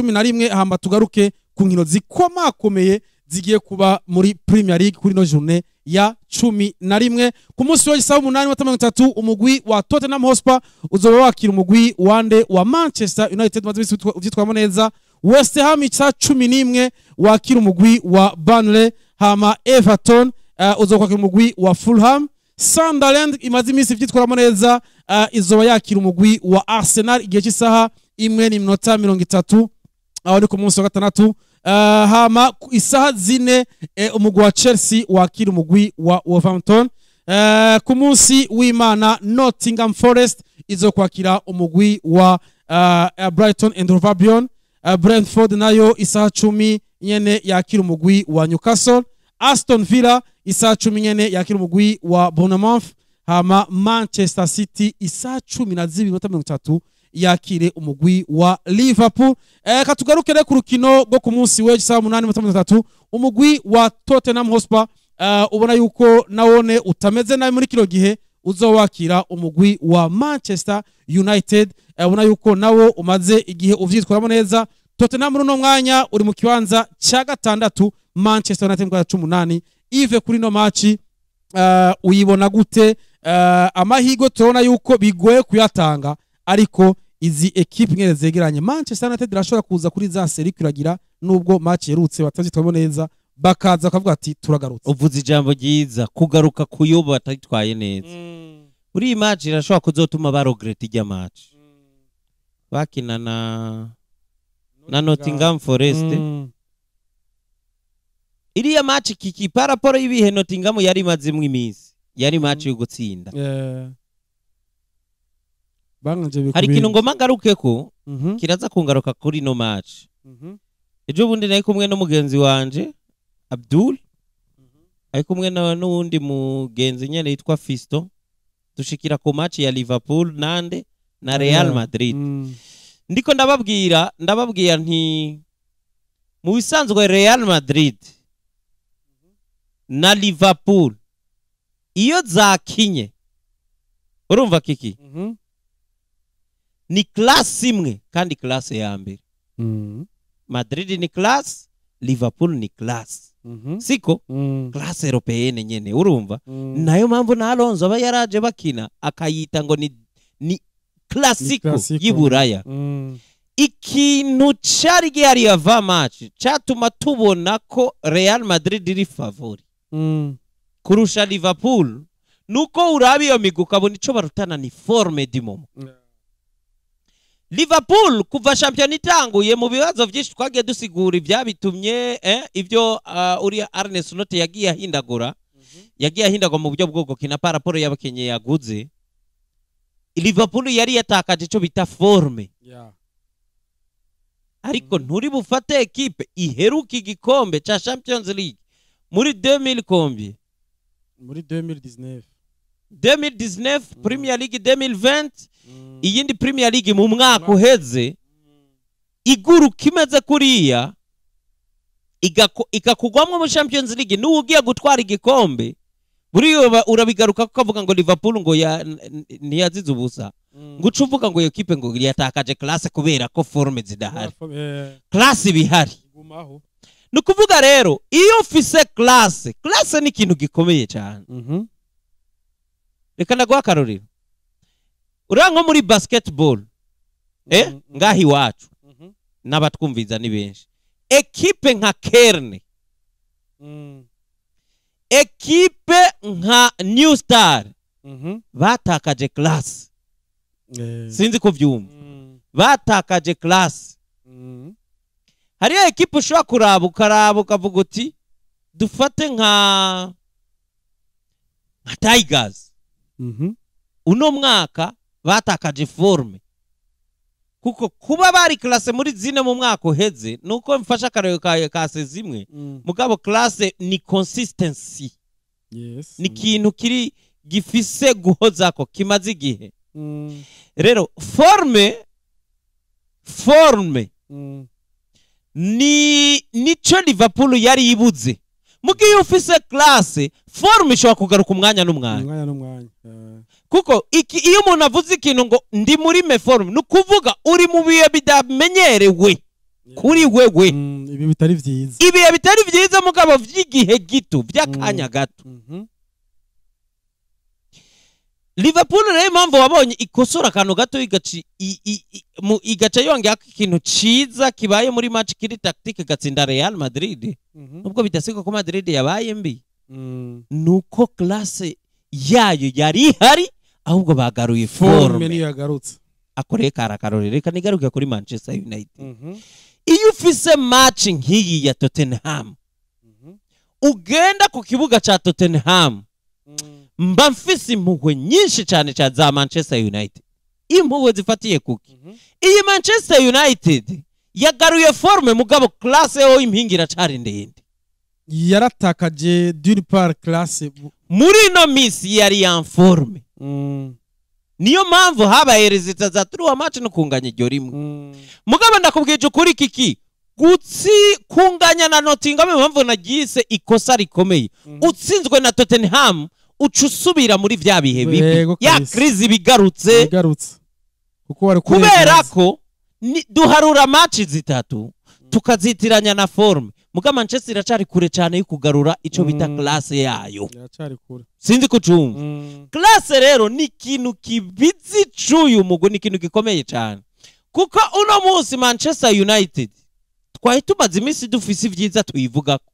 11, hama tugaruke ku nkino zikomakomeye zigiye kuba muri Premier League kuri no journée ya 11. Ku munsi wa isaha 8:30, umugwi wa Tottenham Hotspur uzoba wakira umugwi wande? Wa Manchester United, maze uvyitwamo neza. West Ham isaha 11 wakira umugwi wa Burnley, hama Everton uzokwakira umugwi wa Fulham. Sunderland imaze iminsi ivyitwaramo neza, izoba yakira umugwi wa Arsenal igihe cy'isaha 1:30, aho ni ku munsi wa gatandatu. Hama isaha 4, umugwi wa Chelsea wakira umugwi wa Wolverhampton. Ku munsi w'Imana, Nottingham Forest izokwakira umugwi wa Brighton and Hove Albion. Brentford nayo isaha 10 nyene yakira umugwi wa Newcastle. Aston Villa isaha 10 nyene yakira umugwi wa Bournemouth, hama Manchester City isaha 12:30 yakire umugwi wa Liverpool. Katugaruke rero ku rukino rwo ku munsi w'ejo isaha 8:30. Umugwi wa Tottenham Hotspur, ubona yuko nawone utameze nabi muri kino gihe, uzowakira umugwi wa Manchester United, ubona yuko nawo umaze igihe uvyitwaramo neza. Tottenham muri uno mwanya uri mu kibanza cya gatandatu, Manchester United mu kibanza c'umunani. Ive, kuri no match uyibona gute? Amahirwe turabona yuko bigoye kuyatanga, ariko izi ekipe nyene zegeranye, Manchester United irashobora kuza kuri za série kuragira, nubwo match yerutse batazitwamo neza, bakaza bakavuga ati: "Turagarutse." Uvuze ijambo ryiza, kugaruka kuyoba batitwaye neza. Muri iyi match irashobora kuzotuma baregretta ijya match bakina na Nottingham Forest. Iriya match kiki, par rapport y'ibihe Nottingham yari imazemwo iminsi, yari match yo gutsinda. Banganje. Hari ikintu ngoma ngarukeko, kiraza kungaruka kuri no match. Ejo bundi nari kumwe n'umugenzi wanje Abdul, ari kumwe n'uwundi mugenzi nyene yitwa Fisto, dushikira ku match ya Liverpool nande? Na Real Madrid. Ndiko ndababwira nti mu bisanzwe Real Madrid na Liverpool iyo zakinye, urumva kiki, ni classe imwe kandi classe ya mbere. Madrid ni classe, Liverpool ni classe, siko? Classe européenne nyene, urumva? Nayo mpamvu na Alonso aba yaraje bakina akayita ngo ni Clasico Clasico. y'Iburaya. Ikintu cari gihari ava match catuma tubona ko Real Madrid iri favori kurusha Liverpool, nuko uraba iyo migwi ukabona ico barutana ni forme du moment. Liverpool kuva shampiyona itanguye, mu bibazo byinshi twagiye dusigura ibyabitumye, ibyo uriya Arne Slot yagiye ahindagura, yagiye ahindagwa mu buryo bwo gukina par rapport y'abakenye yaguze, Liverpool yari yatakaje ico bita forme. Ariko nturi bufate ekipe iheruka igikombe ca Champions League muri 2000 combien? Muri 2019. 2019, Premier League 2020, iyindi Premier League mu mwaka uheze, iguruka imeze kuriya, ikakugwamwo mu Champions League n'uwo ugiye gutwara igikombe, buriya urabigaruka ko ukavuga ngo Liverpool ngo ntiyazize ubusa, ngo uce uvuga ngo iyo kipe ngo yatakaje classe kubera ko forme zidahari. Classe ibihari. Igumaho. Ni ukuvuga rero iyo ufise classe, classe ni ikintu gikomeye cyane. Reka ndaguha akarorero. Uriya nko muri basketball, ngaha iwacu, n'abatwumviza ni benshi, ekipe nka Kerne, ekipe nka New Star, batakaje classe. Sinzi ko vyumva. Batakaje classe. Hariyo ekipe ushobora kuraba, ukaraba ukavuga uti dufate nka Tigers, uno mwaka batakaje forme, kuko kuba bari classe muri zine mu mwaka uheze, nuko mfasha akarero ka zimwe. Mugabo classe ni consistency, ni ikintu kiri gifise guhozako kimaze igihe. Rero forme ni nico Liverpool yari ibuze. Mugihe iyo ufise classe, forme ishobora kugaruka umwanya n'umwanya. Umwanya n'umwanya. Kuko iki, iyo umuntu avuze ikintu ngo ndi muri méforme, ni ukuvuga uri mu bihe bidamenyerewe. Kuri wewe. Ibi bitari vyiza. Ibihe bitari vyiza mugabo vy'igihe gito, vy'akanya gato. Liverpool rero, impamvu wabonye ikosora akantu gato, igaca yongera ikintu ciza kibaye muri match kiri tactique, igatsinda Real Madrid, nubwo bidasigwa ko Madrid yabaye mbi, nuko classe yayo yari ihari, ahubwo bagaruye forme. Forme. Niyo yagarutse. Akoreye kara karorero. Reka nigaruke kuri Manchester United. Iyo ufise match nk'iyi ya Tottenham, ugenda ku kibuga ca Tottenham, mba mfise impuhwe nyinshi cyane cyane za Manchester United. Impuhwe zifatiye kuki? Iyi Manchester United yagaruye forme, mugabo classe yo impinga iracari ndende. Yaratakaje d'une part classe. Muri ino misi yari en forme, niyo mpamvu habaye résultats za trois match no kunganya iryo rimwe. Mugabo ndakubwije ukuri kiki, gutsi kunganya na Nottingham, impamvu nagise ikosa rikomeye, utsinzwe na Tottenham uca usubira muri vya bihe bibi. Yego Ya kabisa. crise bigarutse. Yagarutse kuko wari Kubera ko duharura match zitatu tukazitiranya na forme, muga Manchester iracari kure cyane yo kugarura ico bita classe yayo. Iracari kure. Sinzi kucumva. Classe rero ni ikintu kibizi cuyu mugwi, ni ikintu gikomeye cyane, kuko uno munsi Manchester United twari tumaze iminsi dufise ibyiza tuyivugako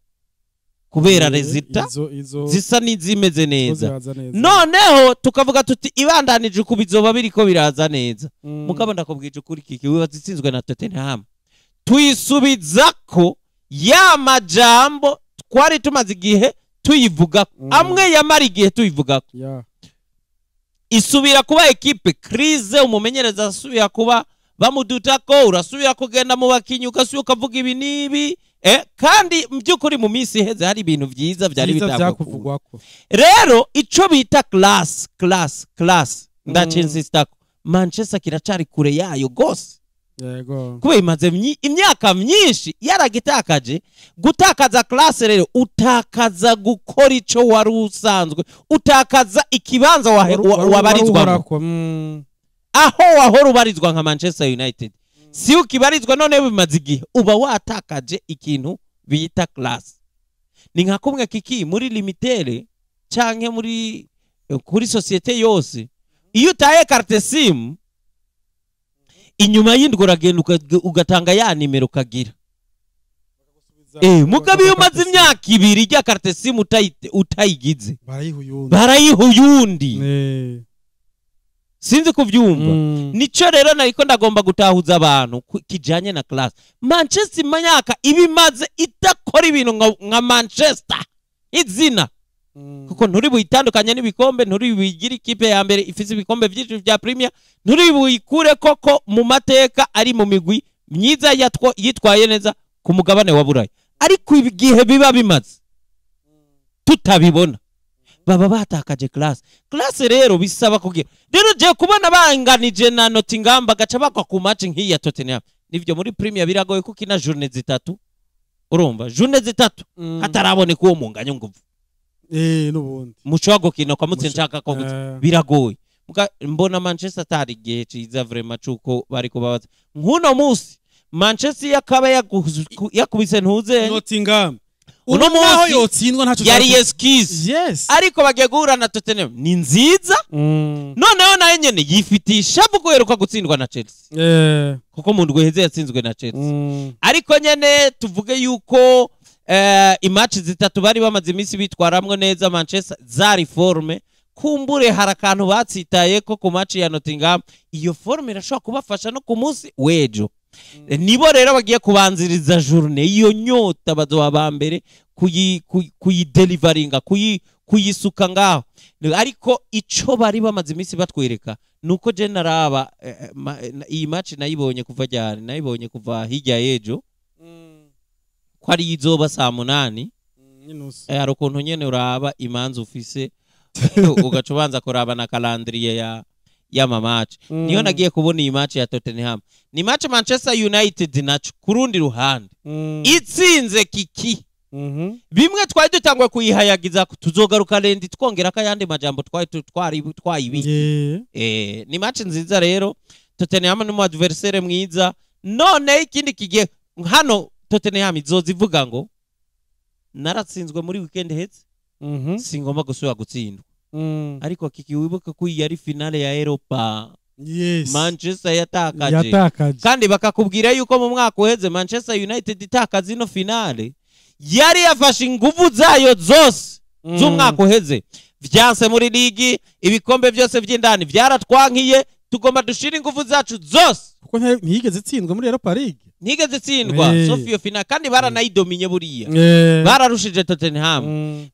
kubera résultats izo zisa n'izimeze neza. Ziraza neza. Noneho tukavuga tuti ibandanije uku bizoba biriko biraza neza. Mugabo ndakubwije ukuri kiki, wibaza itsinzwe na Tottenham, tuyisubiza ko ya majambo twari tumaze igihe tuyivugako, amwe yamara igihe tuyivugako. Isubira kuba équipe crise, umumenyereza asubira kuba bamudutako, urasubira kugenda mu bakinyi ugasubira ukavuga ibi n'ibi, kandi mu by'ukuri mu minsi iheze hari ibintu vyiza vyari vyiza bitangwa. Vyakuvugwako. Rero ico bita classe, classe, classe, ndacinsistako, Manchester kiracari kure yayo gose, kubera imaze imyaka myinshi yaragitakaje. Gutakaza classe rero, utakaza gukora ico wari usanzwe, utakaza ikibanza wabarizwamo. Uharako. Aho wahora ubarizwa nka Manchester United si ukibarizwa. None bimaze igihe, uba watakaje ikintu bita classe. Ni nka kumwe kiki muri limitere canke muri kuri société yose, iyo utaye carte SIM, inyuma y'indwi uragenda ugatanga ya nimero ukagira. Mugabo iyo umaze imyaka 2 ijya carte SIM utayigize, barayiha uyundi. Barayiha uyundi. Sinzi kuvyumva. Nico rero nariko ndagomba gutahuza abantu kijanye na classe. Manchester imyaka ibimaze idakora ibintu nka Manchester izina, kuko nturi buyitandukanye n'ibikombe, nturi buyigire ikipe ya mbere ifise ibikombe vyinshi vya Premier, nturi buyikure koko mu mateka ari mu migwi myiza yitwaye neza ku mugabane wa Burayi. Ariko igihe biba bimaze tutabibona, baba batakaje classe. Classe rero bisaba kugira rero, je kubona banganije na Nottingham, bagaca bagwa ku match nk'iyi ya Tottenham, nivyo muri Premier biragoye kuko ina journée zitatu, urumva journée zitatu hataraboneka uwo munganya nguvu. N'ubundi mushobora gukina ukamutse nshaka ko biragoye. Mbona Manchester atari igihe ciza vraiment cuko bariko babaza nk'uno munsi Manchester yakaba yakubise ntuze Nottingham Uno uno naho munsi yotsindwa ntaco. Yari excuse, ariko bagiye guhura na Tottenham ni nziza. Noneho nayo nyene yifitiye ishavu guheruka gutsindwa na Chelsea, kuko mu ndwi iheze yatsinzwe na Chelsea. Ariko nyene tuvuge yuko i match zitatu bari bamaze iminsi bitwaramwo neza Manchester zari forme, kumbure hari akantu batsitaye ko ku match ya Nottingham. Iyo forme irashobora kubafasha no ku munsi w'ejo. Nibo rero bagiye kubanziriza journée, iyo nyota bazoba ba mbere kuyideliveringa, kuyisuka ngaho. Ariko ico bari bamaze iminsi batwereka nuko je naraba iyi match nayibonye kuva ryari? Nayibonye kuva hirya y'ejo ko ari izoba saa 8. N'inusu. Hari ukuntu nyene uraba imanza ufise, ugaca ubanza kuraba na calendrier ya y'ama match. Niyo nagiye kubona iyi match ya Tottenham, ni match Manchester United naco ku rundi ruhande itsinze kiki, bimwe twari dutanguye kuyihayagiza, tuzogaruka rendi twongera ko ayandi majambo twari twari twayibiki. Ni match nziza rero. Tottenham ni mu adversaire mwiza. None ikindi kigiye Hano Tottenham izoza ivuga ngo naratsinzwe muri weekend hetse, singomba gusubira gutsindwa. Ariko Kiki, wibuke ko iyi yari finale ya Europa. Manchester yatakaje. Yatakaje. Kandi bakakubwira yuko mu mwaka uheze Manchester United itakaza ino finale, yari yafashe inguvu zayo zose z'umwaka uheze. Vyanse muri ligi, ibikombe byose by'indani vyaratwankiye, tugomba dushira inguvu zacu zose. Kuko ntiyigeze itsindwa muri Europa League. Ntigeze itsindwa sauf iyo finale, kandi baranayidominye buriya. Bararushije Tottenham.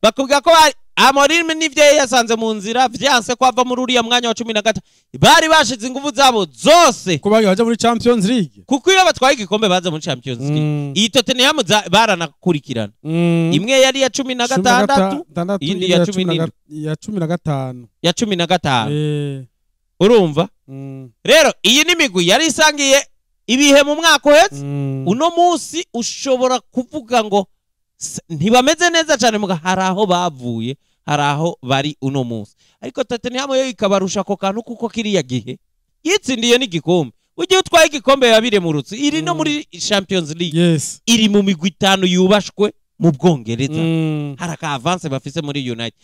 Bakubwira ko Amorim n'ivyo yasanze mu nzira vyanse ko ava muri uriya mwanya wa 13, bari bashize inguvu zabo zose ko bagiye baja muri Champions League. Kuko iyo batwaye igikombe baza muri Champions League. Iyi Tottenham baranakurikirana. Imwe yari ya 16, 16, iyindi ya 17. Ya 15. Ya 15. Urumva? Rero iyi ni migwi yari isangiye ibihe mu mwaka uheze. Uno munsi ushobora kuvuga ngo ntibameze neza cyane, muga hari aho bavuye, hari aho bari uno munsi. Ariko Tottenham yo ikabarusha ako kantu, kuko kiriya gihe yitsindiye n'igikombe. Ugiye utwaye igikombe yabiremurutse, iri no muri Champions League. Iri mu migwi 5 yubashwe mu Bwongereza. Hari aka avance bafise muri United.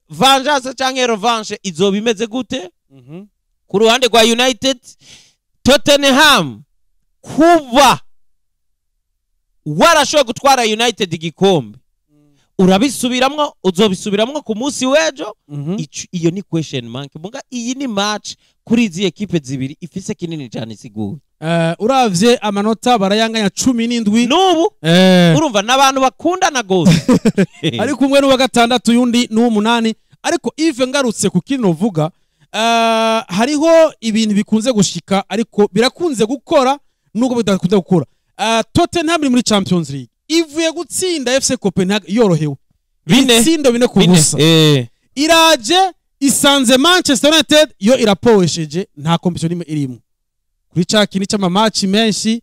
Vengeance canke revanche izoba imeze gute? Ku ruhande rwa United, Tottenham kuba warashoboye gutwara United igikombe, urabisubiramwo, uzobisubiramwo ku munsi w'ejo. Iyo ni question mark. Muga iyi ni match kuri izi ekipe zibiri ifise kinini cyane isiguye. Uravye amanota barayanganya 17. N'ubu urumva n'abantu bakundana gose. Ariko umwe n'uwa gatandatu, yundi n'uw'umunani. Ariko Yves, ngarutse ku kintu uvuga, hariho ibintu bikunze gushika, ariko birakunze gukora nubwo bidakunze gukora. Tottenham iri muri Champions League, ivuye gutsinda FC Copenhagen yorohewe. Bine. Ibitsindo 4 ku Bine. busa. Iraje isanze Manchester United yo irapowesheje, nta competition imwe irimo. Kuri ca kintu c'ama match menshi,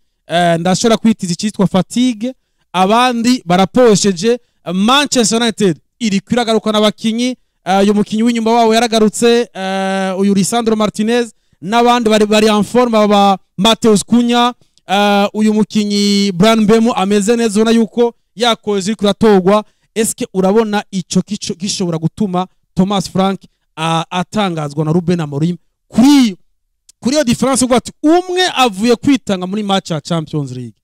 ndashobora kwitiza icitwa fatigue, abandi barapowesheje. Manchester United iri kwiragaruka n'abakinyi, uyu mukinyi w'inyuma wabo yaragarutse, uyu Lisandro Martinez n'abandi bari en forme, ba Matheus Cunha, uyu mukinyi Bryan Mbeumo ameze neza, ubona yuko yakoze iri kuratogwa. Eske urabona ico kico gishobora gutuma Thomas Frank atangazwa na Ruben Amorim kuri iyo difference, uvuga ati umwe avuye kwitanga muri match ya Champions League,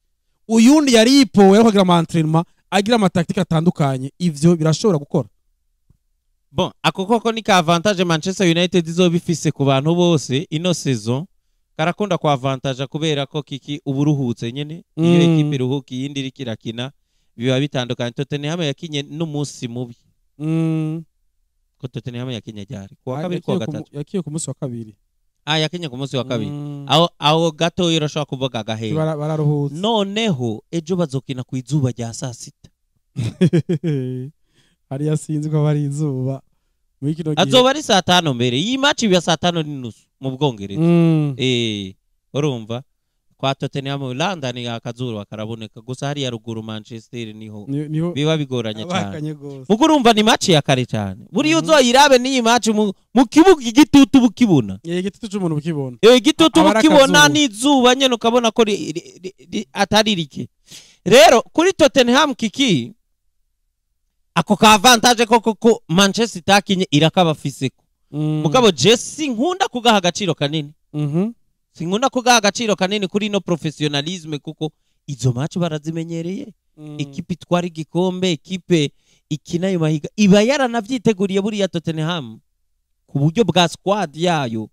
uyundi yari yipowe, ariko agira ama entraînement, agira ama tactique atandukanye? Ivyo birashobora gukora? Bon, ako koko ni ka avantage Manchester United izoba ifise ku bantu bose ino saison. Karakunda ku avantage kubera ko Kiki uba uruhutse nyene. Iyo ekipe iruhuka, iyindi iriko irakina, biba bitandukanye. Tottenham yakinye n'umunsi mubi. Ko Tottenham yakinye ryari? Kuwa kabiri, kuwa gatatu? Yakiye ku munsi wa kabiri. Ah, yakinye ku munsi wa kabiri. Aho gato urashobora kuvuga agahera. Bararuhutse. Noneho ejo bazokina ku izuba rya saa sita. Hariya sinzi ko bari izuba muri kino gihe. Azoba ari saa 5 mbere. Iyi match iba saa 5:30 mu Bwongereza. Urumva kwa Tottenham, London akazuba karaboneka gusa, hariya ruguru Manchester niho Niho biba bigoranye cyane. Abakanye gose. Mugo urumva ni match ya kare cyane. Buriya uzoyirabe n'iyi match mu kibuga, igitutu bukibona. Igitutu c'umuntu bukibona. Igitutu Aba ari bukibona akazuba. n'izuba nyene ukabona ko atari rike. Rero kuri Tottenham, Kiki, ako ka avantage koko ko Manchester itakinye irakabafiseko. Mugabo je sinkunda kugaha agaciro kanini. Sinkunda kugaha agaciro kanini kuri no professionnalisme, kuko izo match barazimenyereye. Ekipe itwara igikombe, ekipe ikina ayo mahiga, iba yaranavyiteguriye buriya Tottenham ku buryo bwa squad yayo.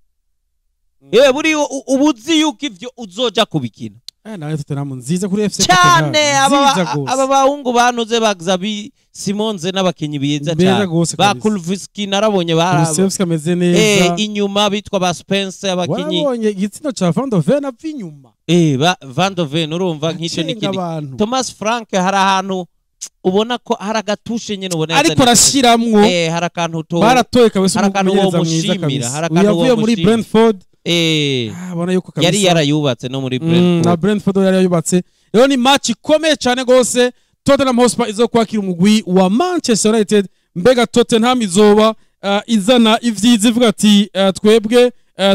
Buriya uba uzi yuko ivyo uzoja kubikina. Nawe Tottenham nziza kuri FC Cyane. Copenhagen. Nziza gose. Aba bahungu banuze ba Xavi Simons n'abakinyi beza Beza cyane. gose Ba kabisa. Kulusevski narabonye bara Kulusevski ameze neza. Inyuma bitwa ba Spence, abakinyi. Warabonye igitsindo ca Van de Ven ava inyuma? Ba Van de Ven, urumva nk'icyo Acenga n'ikindi. abantu. Thomas Frank, hari ahantu ubona ko hari agatushe nyene ubona Ariko yazanye. arashiramwo. Hari akantu to Baratoye kabisa hari akantu umumenyereza mwiza womushimira, kabisa. hari Uyu akantu yavuye muri womushimira. Brentford. Abona yuko kabisa Yari yarayubatse no muri Na Brentford. Brentford yari yayubatse. Rero ni match ikomeye cyane gose, Tottenham Hotspur izo kwakira umugwi wa Manchester United. Mbega Tottenham izoba izana ivyiza, ivuga ati twebwe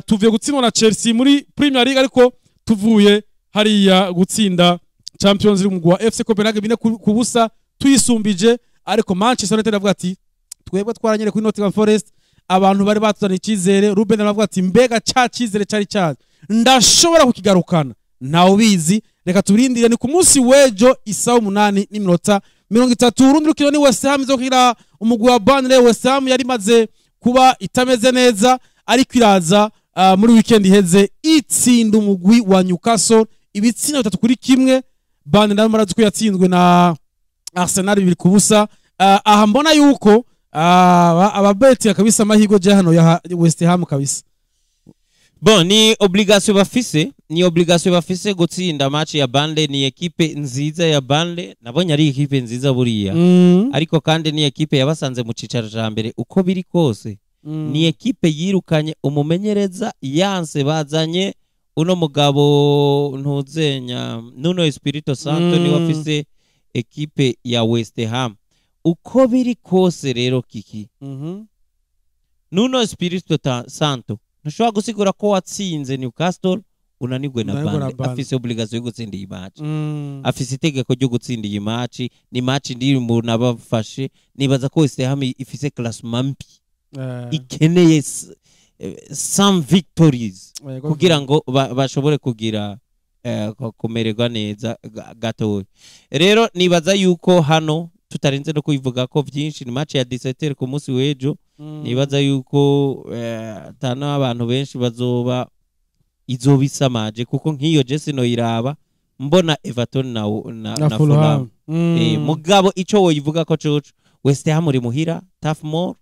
tuvuye gutsindwa na Chelsea muri Premier League, ariko tuvuye hariya gutsinda Champions League umugwi wa FC Copenhagen 4-0 tuyisumbije. Ariko Manchester United avuga ati twebwe twaranyere kuri Nottingham Forest, abantu bari batuzaniye icyizere. Ruben aravuga ati mbega ca cyizere cari cyaje, ndashobora kukigarukana? Ntawe ubizi, reka tubirindire. Ni ku munsi w'ejo isaha 8:30. Urundi rukino ni West Ham izokira umugwi wa Burnley. West Ham yari imaze kuba itameze neza, ariko iraza muri weekend iheze itsinda umugwi wa Newcastle ibitsina 3-1. Burnley nayo murazi ko yatsinzwe na Arsenal 2-0. Aha mbona yuko ababeti kabisa amahirwe je hano ya West Ham kabisa. Bon, ni obligation bafise gutsinda match ya Burnley. Ni ekipe nziza ya Burnley, nabonye ari ekipe nziza buriya, ariko kandi ni ekipe yabasanze mu cicaro ca mbere. Uko biri kose ni ekipe yirukanye umumenyereza yanse, bazanye uno mugabo ntuzenya Nuno Espirito Santo, niwe afise ekipe ya West Ham. Uko biri kose rero kiki, Nuno Espirito Santo ntushobora gusigura ko watsinze Newcastle unanirwe na Unanirwe na Burnley. Burnley. Afise obligation yo gutsinda iyi match, afise itegeko ryo gutsinda iyi match. Ni match ndi mu nabafashe, nibaza ko West Ham ifise classement mbi, ikeneye some victories kugira ngo bashobore kugira kumererwa neza gatoya. Rero nibaza yuko hano tutarinze no kubivuga ko byinshi, ni match ya 17 ku munsi w'ejo. Nibaza yuko tano abantu benshi bazoba izoba isamaje, kuko nk'iyo Jesse no iraba mbona Everton na, na na Fulham. Fulham. Mugabo ico woyivuga ko coco West Ham uri muhira Turf Moor,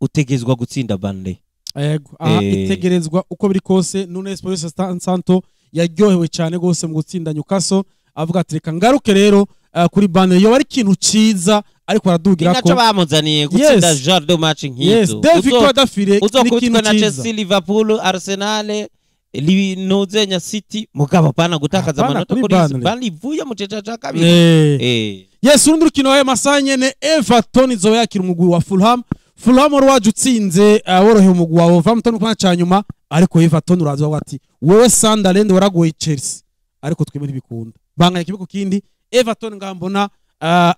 utegezwa gutsinda Burnley. Yego, aha itegerezwa uko biri kose. Nuno Espirito Santo yaryohewe cyane gose mu gutsinda Newcastle, avuga ati reka ngaruke rero kuri Burnley, yoba ari ikintu ciza ariko aradugira Ni naco ko bamuzaniye gutsinda genre de match nk'izo. Deux victoires d'affilée ni Uzokubitwa ikintu na ciza. Chelsea, Liverpool, Arsenal, Nuzenya City, mugabo pana gutakaza Hapana amanota kuri kuri Burnley. Burnley ivuye mu cicaro ca kabiri. Yes, urundi rukino ayo masaha nyene, Everton izoba yakira umugwi wa Fulham. Fulham wari waje utsinze woroheye umugwi wa Wolverhampton ku mwanya ca nyuma, ariko Everton uraza bavuga ati wewe Sunderland waragoye Chelsea, ariko twebwe ntibikunda, banganya kimwe ku kindi. Everton ngaha mbona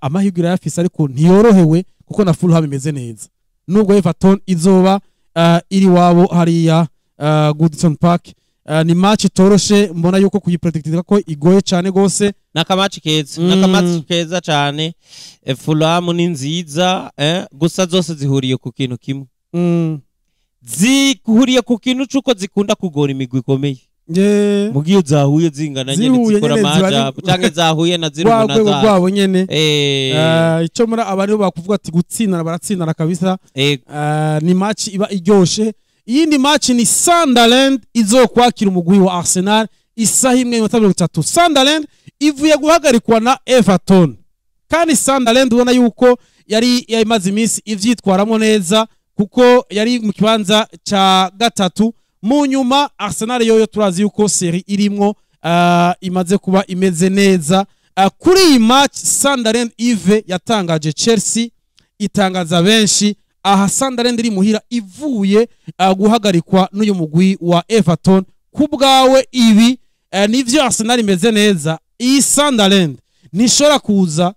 amahirwe irayafise, ariko ntiyorohewe kuko na Fulham imeze neza, nubwo Everton izoba iri wabo hariya Goodison Park. Ni match itoroshe, mbona yuko kuyiprotectinga ko igoye cyane gose. Nakamaci keza, nakamaci keza cyane. Fulham ni nziza, gusa zose zihuriye ku kintu kimwe, zihuriye ku kintu c'uko zikunda kugora imigwi ikomeye. Mugiyo zahuye zingana nyene, Zihuye zikora nyene ziba amajabu canke zahuye na ziri rwa rwego zazo. Rwabo nyene. Icyo muri aba nibo bakuvuga ati gutsindana baratsindana kabisa. Ni match iba iryoshe. Iyindi match ni Sunderland izokwakira umugwi wa Arsenal isaha 1:30. Sunderland ivuye guhagarikwa na Everton, kandi Sunderland ubona yuko yari yaimaze iminsi ivyitwaramo neza, kuko yari mu kibanza ca gatatu. Mu nyuma Arsenal yoyo turazi yuko série irimwo imaze kuba imeze neza. Kuri iyi match Sunderland Ive yatangaje Chelsea, itangaza benshi. Aha Sunderland iri muhira ivuye guhagarikwa n'uyu mugwi wa Everton. Ku bwawe ibi nivyo Arsenal imeze neza, iyi Sunderland ntishobora kuza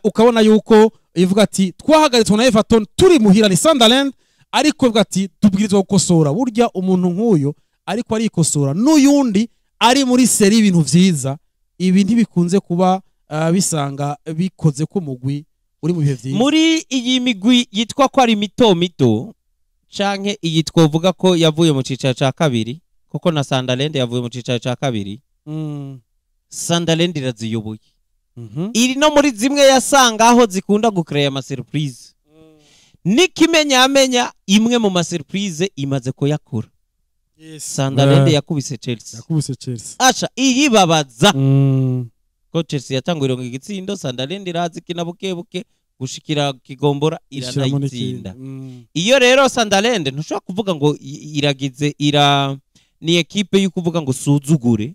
ukabona yuko ivuga ati twahagaritswe na Everton turi muhira, ni Sunderland, ariko ivuga ati tubwirizwa gukosora. Burya umuntu nk'uyu ariko arikosora n'uyundi ari muri série ibintu vyiza, ibi ntibikunze kuba bisanga bikoze ko umugwi uri mu bihe vyiza. Muri iyi migwi yitwa ko ari mito mito canke iyi twovuga ko yavuye mu cicaro ca kabiri, kuko na Sunderland yavuye mu cicaro ca kabiri, Sunderland iraziyoboye, iri no muri zimwe yasanga aho zikunda gucreya ama surprise. N'ikimenyamenya imwe mu ma surprise imaze kuyakora, Sunderland yakubise Chelsea. Yakubise Chelsea. Aca iyibabaza ko Chelsea yatanguye ironka igitsindo, Sunderland iraza ikina buke buke gushikira kigombora Ishiramo n'ikindi. iranayitsinda. Iyo rero Sunderland ntushobora kuvuga ngo iragize ira ni ekipe yo kuvuga ngo suzugure,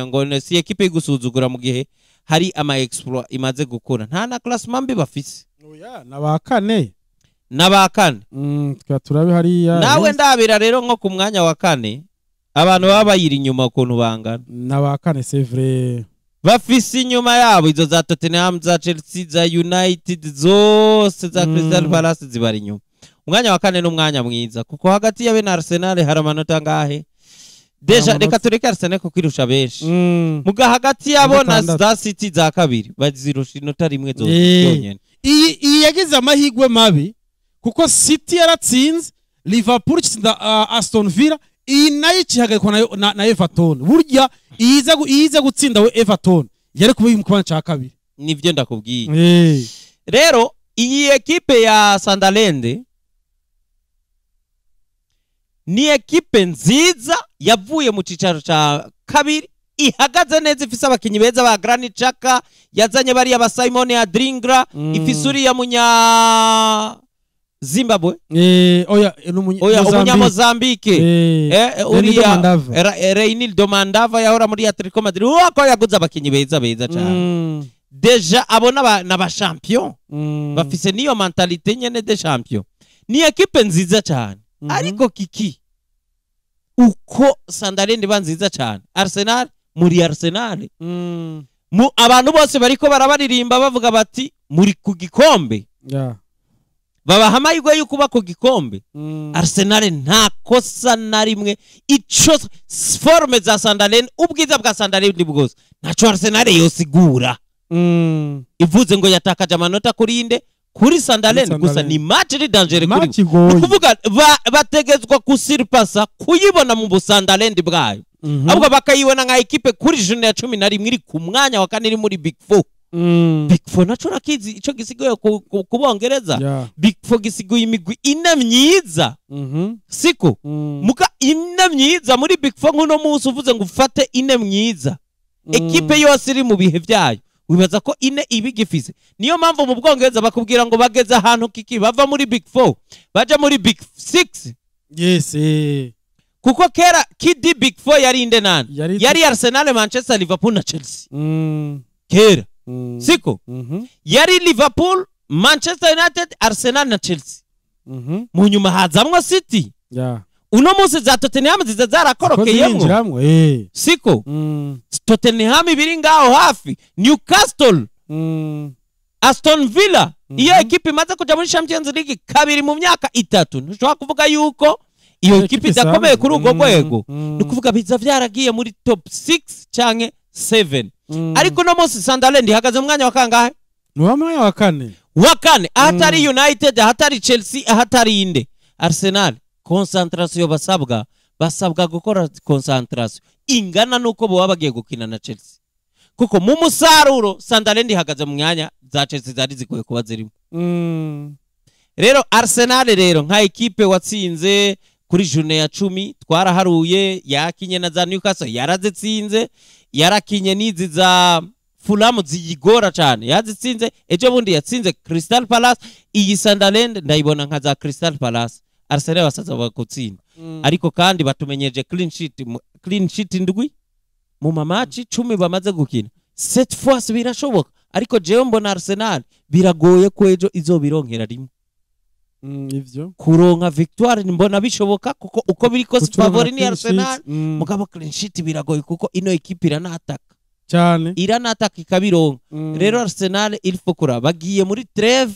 ngo si ekipe yo gusuzugura mu gihe hari ama exploit imaze gukora. Nta na classement mbi bafise. Oya, na kane. N'aba kane. Tukaba turabe hariya. Nawe ndabira rero nko ku mwanya wa kane. Abantu baba bayiri inyuma ukuntu bangana. N'aba kane, c'est vrai. Bafise inyuma yabo izo za Tottenham, za Chelsea, za United zose, za Crystal Palace zibari inyuma. Umwanya wa kane n'umwanya mwiza, kuko hagati yabe na Arsenal hari amanota angahe déjà? Amanota. Reka tureke Arsenal kuko irusha benshi. Muga hagati yabo na Gatandatu. za City za kabiri bazirusha inota rimwe zose yonyene. Iyi yagize amahirwe mabi kuko City yaratsinze, Liverpool itsinda Aston Villa, iyi nayo ikihagarikwa na Everton. Burya iyiza gutsinda we Everton yari kuba iri mu kibanza cya kabiri. Nivyo ndakubwiye. Rero iyi ekipe ya Sunderland ni ekipe nziza yavuye mu cicaro ca kabiri, ihagaze neza, ifise abakinyi beza ba Granit Xhaka, yazanye bariya ba Simon Adingra, ifise uriya munya Zimbabwe. Oya, oya. Mozambique. Umunya Mozambique. Reinildo uriya Mandava. Reinildo Mandava yahora muri Atletico Madrid, uko yaguze abakinyi beza beza cyane. Déjà abo n'aba champion bafise niyo mentalité nyene de champion. Ni ekipe nziza cyane. Ariko kiki uko Sunderland iba nziza cyane, Arsenal muri Arsenal mu abantu bose bariko barabaririmba bavuga bati muri ku gikombe, babaha amahirwe yo kuba ku gikombe. Arsenal nta kosa na rimwe, ico forme za Sunderland, ubwiza bwa Sunderland bwose, ntaco Arsenal yosigura ivuze ngo yatakaje amanota kuri inde? Kuri Sunderland. Kuri Gusa Sunderland. ni match iri dangereux kuri Match bo. igoye. Ni ukuvuga bategetswa kusiripasa kuyibona mu Sunderland bwayo, ahubwo bakayibona nka ekipe kuri journée ya 11 iri ku mwanya wa kane, iri muri Big Four. Big Four naco urakizi ico gisigaye ku Bongereza? Big Four gisiguye imigwi ine myiza, siko? Muga ine myiza muri Big Four, nk'uno munsi uvuze ngo ufate ine myiza, ekipe yose iri mu bihe byayo, wibaza ko ine iba igifise. Niyo mpamvu mu Bwongereza bakubwira ngo bageze ahantu kiki bava muri Big Four baja muri Big Six. Kuko kera kidi Big Four yari inde nani? Yari Arsenal, Manchester, Liverpool na Chelsea kera, siko? Yari Liverpool, Manchester United, Arsenal na Chelsea. Mu nyuma hazamwo City. Uno munsi za Tottenham ziza zarakorokeyemwo. Zinjiramwo. Siko? Tottenham ibiri ngaho hafi, Newcastle, Aston Villa. Iyo ekipe imaze kuja muri Champions League kabiri mu myaka 3, ntushobora kuvuga yuko iyo ekipe idakomeye kuri urwo rwego. Ni ukuvuga biza vyaragiye muri top 6 canke 7. Ariko uno munsi Sunderland ihagaze mu mwanya wa kangahe? Ni wa mwanya wa kane. Wa kane, ahatari United, ahatari Chelsea, ahatari inde? Arsenal. Concentration basabwa gukora concentration ingana nuko boba bagiye gukina na Chelsea, kuko mu musaruro Sunderland ihagaze mu mwanya za Chelsea zari zikwiye kuba zirimo. Rero Arsenal rero nka ekipe watsinze kuri journée ya 10, twaraharuye, yakinye na za Newcastle yarazitsinze, yarakinye n'izi za Fulham ziyigora cyane yazitsinze, ejo bundi yatsinze Crystal Palace. Iyi Sunderland ndayibona nka za Crystal Palace. Arsenal basaza bagutsinda. Ariko kandi batumenyeje clean sheet, clean sheet ndwi mu ma match 10 bamaze gukina. Cette fois birashoboka, ariko jewe mbona Arsenal biragoye ko ejo izobironkera rimwe. Ivyo Kuronka victoire mbona bishoboka, kuko uko biri kose Kuturonka favori ni clean Arsenal. sheet. Mugabo clean sheet biragoye kuko ino ekipe iranataka. Cyane. Iranataka ikabironka. Rero Arsenal il faut kura bagiye muri trêve,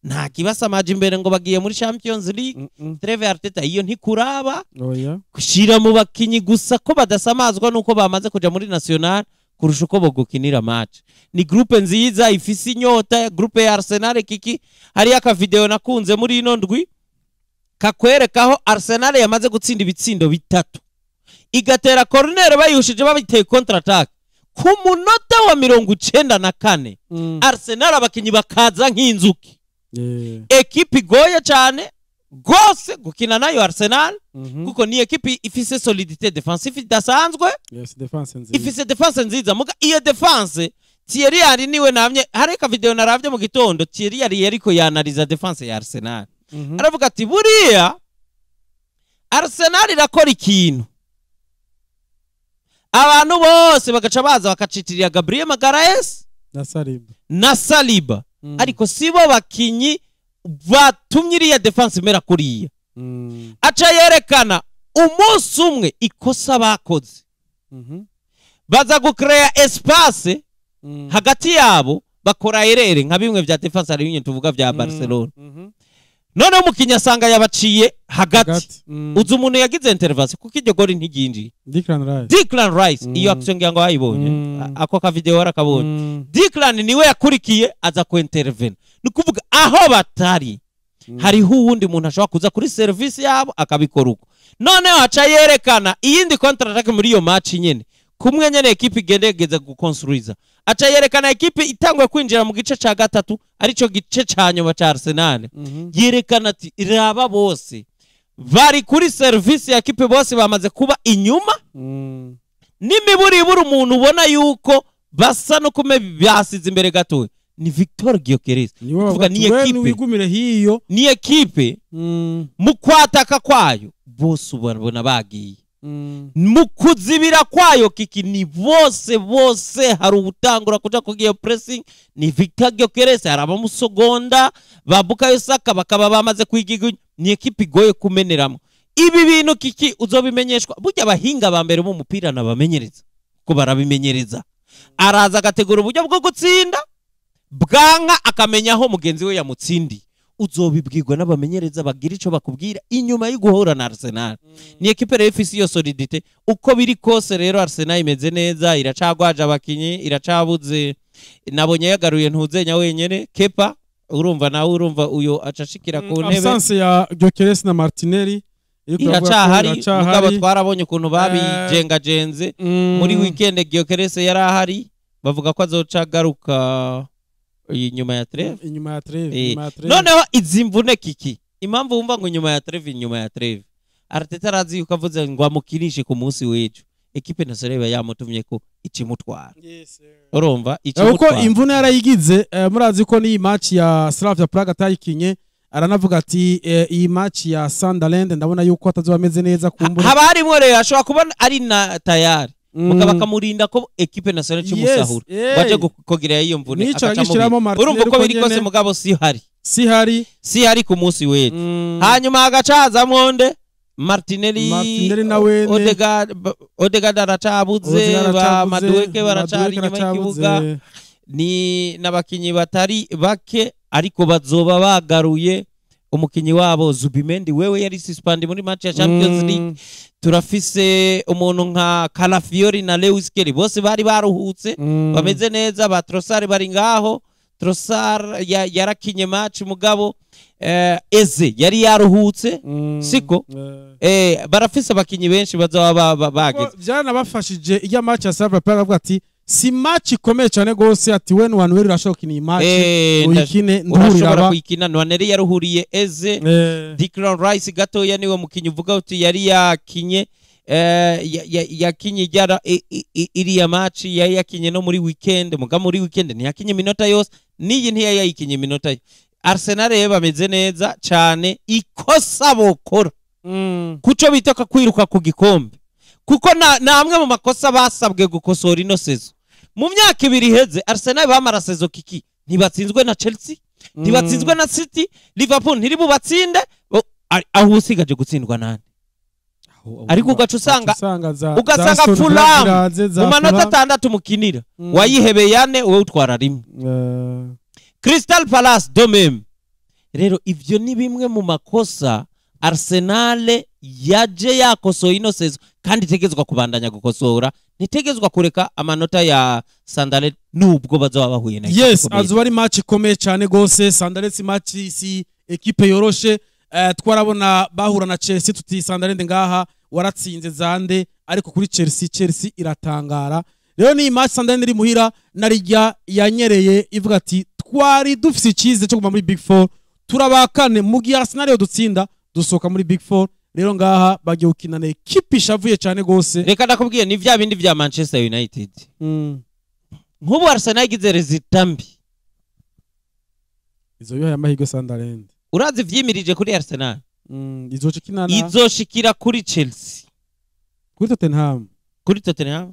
nta kibasamaje imbere ngo bagiye muri Champions League. Trêve Arteta iyo ntikuraba. Oya. Gushira mu bakinyi gusa ko badasamazwa nuko bamaze kuja muri national kurusha uko bogukinira match. Ni groupe nziza ifise inyota, groupe ya Arsenal. Kiki hariyo aka video nakunze muri ino ndwi kakwereka aho Arsenal yamaze gutsinda ibitsindo bitatu, igatera corner bayushije, babiteye contre attaque ku munota wa 94, Arsenal abakinyi bakaza nk'inzuki. Ekipe igoye cyane gose gukina nayo Arsenal, kuko ni ekipe ifise solidité défensive idasanzwe. Yes, défense nziza. Ifise défense nziza, muga iyo défense Thierry Henry niwe namye. Hari ka video naravye mu gitondo, Thierry Henry yariko yanaliza défense ya Arsenal. Aravuga ati buriya Arsenal irakora ikintu abantu bose bagaca baza bakacitirira Gabriel Magalhaes na Saliba. Na Saliba. Ariko sibo bakinyi batumye iriya défense imera kuriya. Aca yerekana Umunsi umwe ikosa bakoze, baza gucrea espace hagati yabo, bakora erreur nka bimwe vya défense ari bimwe tuvuga vya Barcelona. Noneho umukinyi asanga yabaciye hagati. Uzi umuntu yagize intervention kuko iryo gori ntiryinjiye? Declan Rice. Declan Rice. Iyo action ngira ngo wayibonye. Ako ka video warakabonye. Declan niwe yakurikiye aza ku intervene. Ni ukuvuga aho batari hariho uwundi muntu ashobora kuza kuri service yabo akabikora uko. Noneho aca yerekana iyindi contre attaque muri iyo match nyene, kumwe nyene ekipe igendegeza gukonstruiza, aca yerekana ekipe itangwe kwinjira mu gice ca gatatu, arico gice ca nyuma ca Arsenal. Yerekana ati raba, bose bari kuri service ya ekipe, bose bamaze kuba inyuma. N'imiburiburi umuntu ubona yuko basa no kume basize imbere gatoya ni Victor Gyökeres. Niwe. Kuvuga ni we ekipe. Wigumire hiyo. Ni ekipe mu kwataka kwayo bose ubona bagiye, mu kuzibira kwayo kiki ni bose bose. Hari ubutangura kuja kugiye pressing ni Victor Gyökeres, hari abamusogonda ba Bukayo Saka bakaba bamaze kwigiga. Ni ekipe igoye kumeneramo ibi bintu. Kiki uzobimenyeshwa burya abahinga ba mbere mu mupira nabamenyereza ko barabimenyereza. Araza agategura uburyo bwo gutsinda, bwanka akamenya aho mugenzi we yamutsindiye. Uzobibwirwa n'abamenyereza bagira ico bakubwira inyuma yo guhura na Arsenal. Ni ekipe rero ifise iyo solidité uko biri kose. Rero Arsenal imeze neza, iracagwaje abakinyi, iracabuze. Nabonye yagaruye ntuzenya wenyene Kepa, urumva nawe, urumva uyo acashikira ku ntebe. Absence ya Gyökeres na Martinelli iriko iravuga ko iracahari. Iracahari. Mugabo twarabonye ukuntu babijengajenze muri weekend. Gyökeres yari ahari, bavuga ko azoca agaruka inyuma ya trêve. Inyuma ya trêve. Inyuma ya trêve. Noneho izi mvune kiki, impamvu wumva ngo inyuma ya trêve, inyuma ya trêve, Arteta arazi yuko avuze ngo amukinishe ku munsi w'ejo, ekipe nationale iba yamutumye ko ikimutwara. Urumva Kuko ikimutwara. Imvune yarayigize. Murazi ko n'iyi match ya Slavia Prague atayikinye, aranavuga ati iyi match ya Sunderland ndabona yuko atazoba ameze neza kumbura. Haba harimo rero ashobora kuba ari na tayari, mugabo akamurinda ko ekipe nationale ikimusahura waje kugira iyo mvune, Nico agaca aragishiramo mubiri. Martinelli. Urumva uko biri Uko kose nyene. Mugabo si hari Si hari. Si hari ku munsi w'ejo. Hanyuma hagaca hazamwo nde? Martinelli. Martinelli na wene. Odegaard aracabuze. Odegaard Ba aracabuze, Madueke baracari Madueke inyuma aracabuze. y'ikibuga, ni n'abakinyi batari bake, ariko bazoba bagaruye umukinyi wabo Zubimendi, wewe yari suspended muri match ya Champions League. Turafise umuntu nka Calafiori na Lewis Kelly, bose bari baruhutse, bameze neza. Ba Trossard bari ngaho. Trossard yarakinye match, mugabo Eze yari yaruhutse. Siko? Barafise abakinyi benshi bazoba bageze. Ko byaranabafashije ijya match ya Slavia Prague, avuga ati si match ikomeye cyane gose, ati we Nwaneri urashobora gukina iyi match, uyikine urashobora nduhuriraba. kuyikina. Nwaneri yaruhuriye Eze. Declan Rice gatoya niwe mukinyi uvuga uti yari yakinye, yakinye ijyara iriya match, yari yakinye no muri weekend, muga muri weekend ntiyakinye iminota yose, n'iyi ntiyari yayikinye iminota yose. Arsenal rero bameze neza cyane. Ikosa bokora kuco bita ko kwiruka ku gikombe, kuko na amwe mu makosa basabwe gukosora ino saison. Mu myaka 2 iheze Arsenal bamara saison kiki ntibatsinzwe na Chelsea, ntibatsinzwe na City, Liverpool ntiri bubatsinde. Aho usigaje gutsindwa nande? Ariko ugaca usanga ugasanga ugasanga za Aston Villa Fulham ziraze, za mu manota Fulham. 6 mukinira wayihebeye ane, wowe utwara rimwe. Crystal Palace de même. Rero ivyo ni bimwe mu makosa Arsenal yaje yakosoye ino saison, kandi itegezwa kubandanya gukosora, ntitegezwa kureka amanota ya Sunderland nubwo bazoba bahuye na ekipe ikomeye. Azuba ari match ikomeye cyane gose. Sunderland si match, si ekipe yoroshe. Twarabona bahura na Chelsea, tuti Sunderland ngaha waratsinze zande, ariko kuri Chelsea, Chelsea iratangara. Rero ni match Sunderland iri muhira narijya yanyereye ivuga ati twari dufise icyize cyo kuguma muri Big Four, turabakane mu gihe Arsenal yo dutsinda dusohoka muri Big Four. Rero ngaha bagiye gukina na ekipe ishavuye cyane gose. Reka ndakubwiye, ni vya bindi vya Manchester United. Nk'ubu Arsenal igize résultat mbi, izo yohaye amahirwe Sunderland. Urazi vyimirije kuri Arsenal? Izoca ikina na Izoshikira kuri Chelsea. Kuri Tottenham. Kuri Tottenham.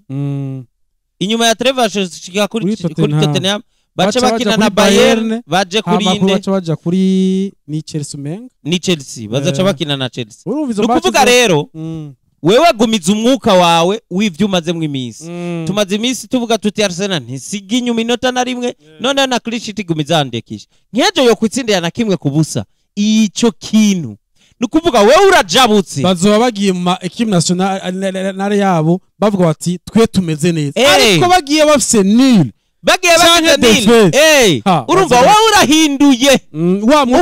Inyuma ya trêve ashika kuri Kuri kuri Tottenham. Tottenham. Bace Baca bakina baja na kuri Bayern, Bayern, baje kuri hama inde? Baca baja kuri ni Chelsea umenga. Ni Chelsea, bazaca bakina na Chelsea. Urumva izo Ni match ukuvuga rero, wewe gumiza umwuka wawe w'ivyo umazemwo iminsi. Tumaze iminsi tuvuga tuti Arsenal ntisiga inyuma inota na rimwe, noneho na clean sheet igumiza yandikisha. Nk'ejo yo kwitsindira na 1-0, ico kintu ni ukuvuga wewe urajabutse. Bazoba bagiye mu ma équipe nationale yabo bavuga bati twe tumeze neza, ariko bagiye bafise nul bagiye canke bagize nil défaite. Urumva, bazoba wowe urahinduye. Wa mwuka.